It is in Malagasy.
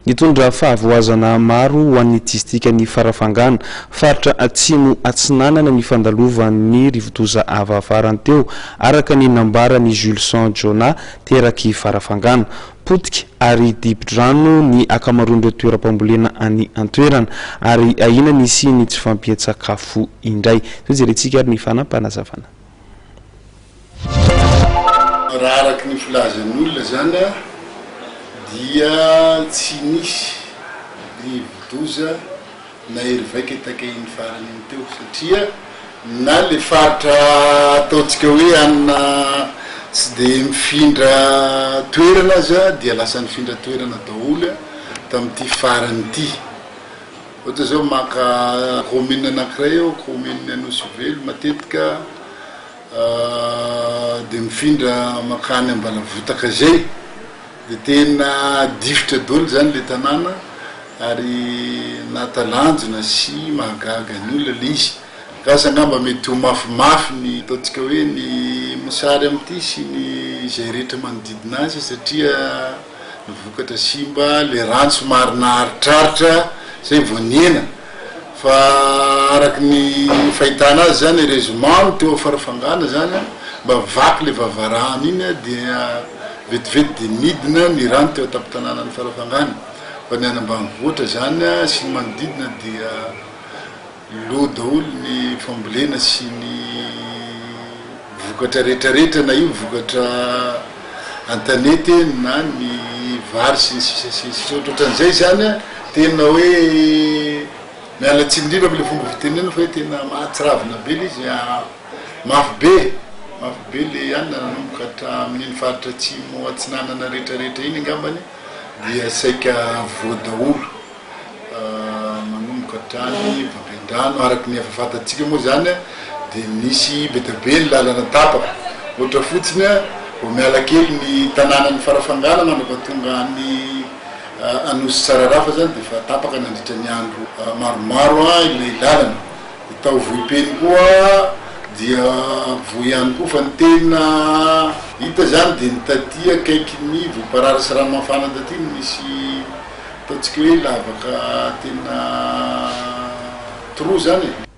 Nitondra fahavoazana maro ho an'ny distrikan'i Farafangana, faritra Atsimo Atsinanana ny fandalovan'ny rivodoza Ava farany teo, araka ny nambaran'i Julson Jonah, terak'i Farafangana. Potika ary dibo-drano ny ankamaroan'ireo toeram-pambolena any an-toerana, ary ahiana ny hisian'ny tsy fahampian-tsakafo indray. Izao jerentsika ary ny fanapanazavana. Raha araka ny filazan'ny olona izany dia tsy nisy rivodoza nahery vaika taika iny farany iny teo satria na le faritra ataontsika hoe anona tsy de mifindra toerana aza dia lasa nifindra toerana daholo tamin'ity farany ity. Ohatra zao maka commune anakiray eo, commune Anosivello matetika de mifindra makany Ambalavotaka zay de tena difotra daholo zany le tanàna ary nahatalanjona sy mahagaga ny olona le izy. Asa angamba mety ho mafimafy ny ataontsika hoe ny mosary amin'ity sy ny izay rehetra manodidina azy satria ny vokatra simba, le rano somary naharitraritra zay vao nihena fa araky ny fahitana azy zany heureusement ny teo Farafangana zany mba vaky le vavarano iny dia vetivety dia nidina ny rano teo an-tampon-tanànan'i Farafangana fa ny any ambanivohitra zany sy ny manodidina dia Lo daholo ny fambolena sy ny vokatra retraretra na io vokatra an-tanety na ny vary sy ny sisa sy ny sisa ohatrohatran'izay izany an, tena hoe miala tsiny indrindra amin'ilay fomba fitenenana fa hoe tena mahatsiravina be ilay izy, mafy be, mafy be ilay anona nanomboka hatramin'iny faritra atsimo atsinanana retraretra iny angambany dia saika voa daholo. Manomboka hatrany Vavendrano, araka ny efa fantatsika moa izany dia nisy be dia be ny lalana tapaka. Ohatra fotsiny, vao miala kely ny tanànan'i Farafangana mandrapa tonga any Anosy Tsararafa izany dia efa tapaka nandritra ny andro maromaro ilay lalana. Dia tao Vohipeno koa dia voa ihany koa fa ny tena hita izany dia ny taty akaikin'ny Vohiparara sy Ranomafana taty no nisy Ataontsika hoe lavaka tena trou zany e.